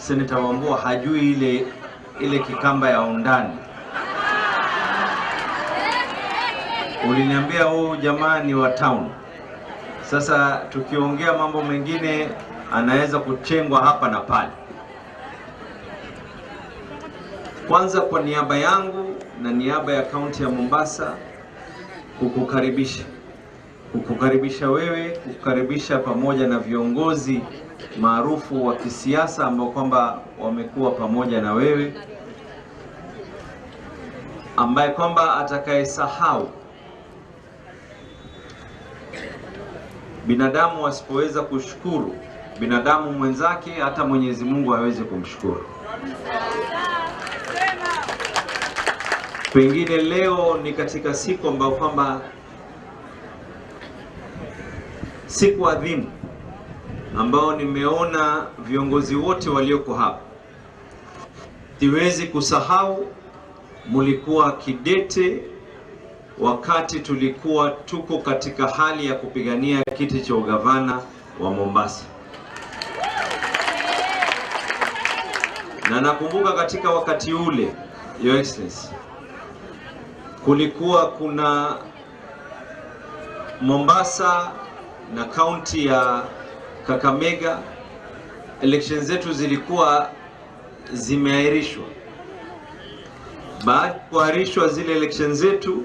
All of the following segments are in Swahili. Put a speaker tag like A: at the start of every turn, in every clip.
A: Senator Wambua hajui ile Kikamba ya undani. Uliniambia huyu jamaa ni wa town. Sasa tukiongea mambo mengine anaweza kuchengwa hapa na pale. Kwanza kwa niaba yangu na niaba ya kaunti ya Mombasa kukukaribisha. Kukukaribisha wewe, kukukaribisha pamoja na viongozi maarufu wa kisiasa ambao kwamba wamekuwa pamoja na wewe, ambaye kwamba atakayesahau binadamu wasipoweza kushukuru binadamu mwenzake, hata Mwenyezi Mungu hawezi kumshukuru. Pengine leo ni katika siku ambayo kwamba siku adhimu ambao nimeona viongozi wote walioko hapa. Siwezi kusahau mulikuwa kidete wakati tulikuwa tuko katika hali ya kupigania kiti cha ugavana wa Mombasa. Na nakumbuka katika wakati ule, Your Excellency, kulikuwa kuna Mombasa na kaunti ya Kakamega, election zetu zilikuwa zimeahirishwa. Baada ya kuahirishwa zile election zetu,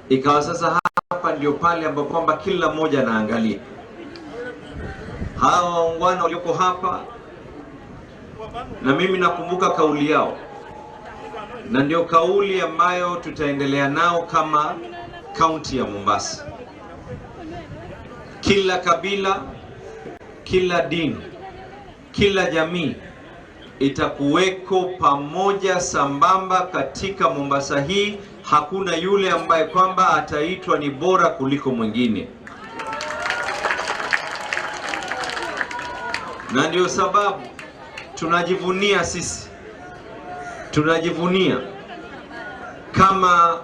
A: ikawa sasa hapa ndio pale ambapo kwamba kila mmoja anaangalia. Hawa waungwana walioko hapa, na mimi nakumbuka kauli yao, na ndio kauli ambayo tutaendelea nao kama kaunti ya Mombasa. Kila kabila, kila dini, kila jamii itakuweko pamoja sambamba katika Mombasa hii. Hakuna yule ambaye kwamba ataitwa ni bora kuliko mwingine. Na ndio sababu tunajivunia sisi, tunajivunia kama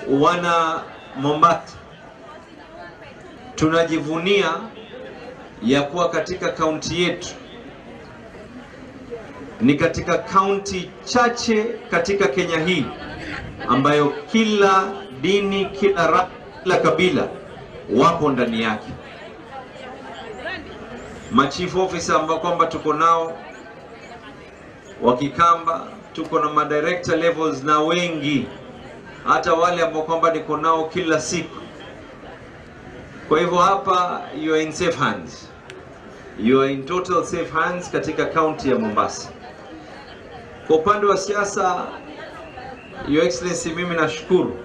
A: wana Mombasa, tunajivunia ya kuwa katika kaunti yetu ni katika kaunti chache katika Kenya hii ambayo kila dini, kila rangi, kila kabila wapo ndani yake. Machief officer ambao kwamba tuko nao wa Kikamba, tuko na madirector levels na wengi, hata wale ambao kwamba niko nao kila siku. Kwa hivyo hapa you are in safe hands. You are in total safe hands katika kaunti ya Mombasa. Kwa upande wa siasa, Your Excellency, mimi nashukuru.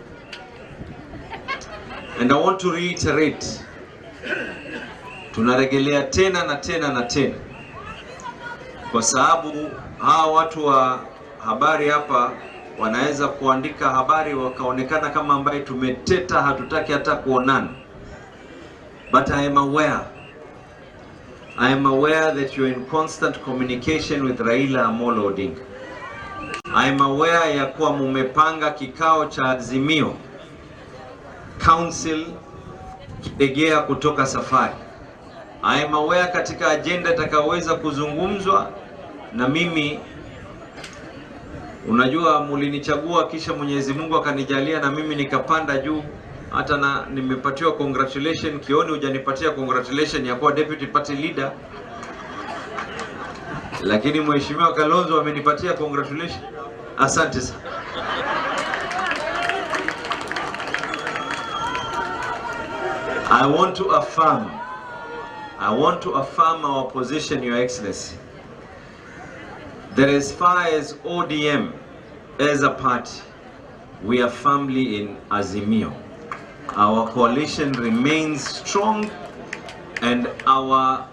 A: And I want to reiterate, tunarejelea tena na tena na tena, kwa sababu hawa watu wa habari hapa wanaweza kuandika habari wakaonekana kama ambaye tumeteta, hatutaki hata kuonana. But I am aware. I am aware that you are in constant communication with Raila Amolo Odinga. I am aware ya kuwa mumepanga kikao cha Azimio Council kitegea kutoka safari. I am aware katika agenda itakayoweza kuzungumzwa na mimi. Unajua mulinichagua kisha Mwenyezi Mungu akanijalia na mimi nikapanda juu, hata na nimepatiwa congratulation. Kioni hujanipatia congratulation ya kuwa deputy party leader, lakini Mheshimiwa Kalonzo amenipatia congratulation. Asante sana. I want to affirm our position, Your Excellency, that as far as ODM as a party, we are firmly in Azimio. Our coalition remains strong and our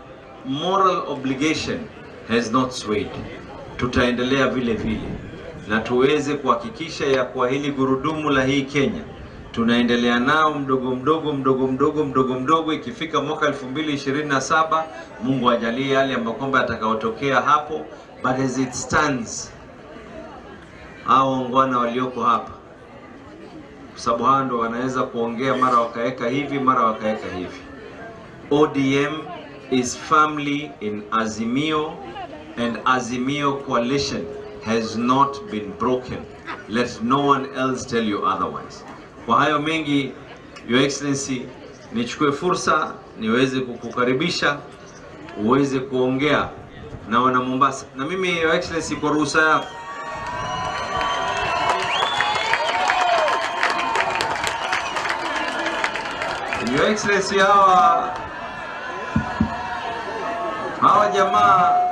A: moral obligation has not swayed. Tutaendelea vile vile na tuweze kuhakikisha ya kuwa hili gurudumu la hii Kenya tunaendelea nao mdogo mdogo mdogo mdogo mdogo mdogo. Ikifika mwaka 2027, Mungu ajalie yale ambayo kwamba yatakayotokea hapo, but as it stands, hao waungwana walioko hapa, kwa sababu hao ndo wanaweza kuongea mara wakaeka hivi mara wakaeka hivi. ODM is firmly in Azimio and Azimio coalition has not been broken. Let no one else tell you otherwise. Kwa hayo mengi, Your Excellency, nichukue fursa niweze kukukaribisha uweze kuongea na wana Mombasa. Na mimi, Your Excellency, kwa ruhusa yako, Your Excellency, hawa jamaa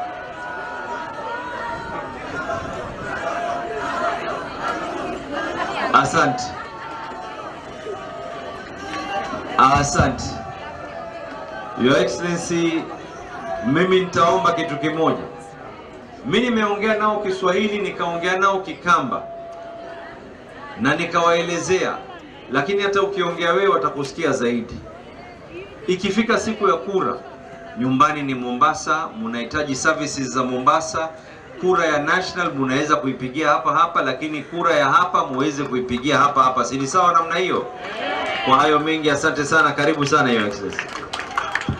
A: asante, asante. Your Excellency, mimi nitaomba kitu kimoja. Mimi nimeongea nao Kiswahili, nikaongea nao Kikamba na nikawaelezea, lakini hata ukiongea wewe watakusikia zaidi. Ikifika siku ya kura, nyumbani ni Mombasa, mnahitaji services za Mombasa. Kura ya national mnaweza kuipigia hapa hapa, lakini kura ya hapa muweze kuipigia hapa hapa. Si ni sawa namna hiyo? Kwa hayo mengi, asante sana, karibu sana Your Excellency.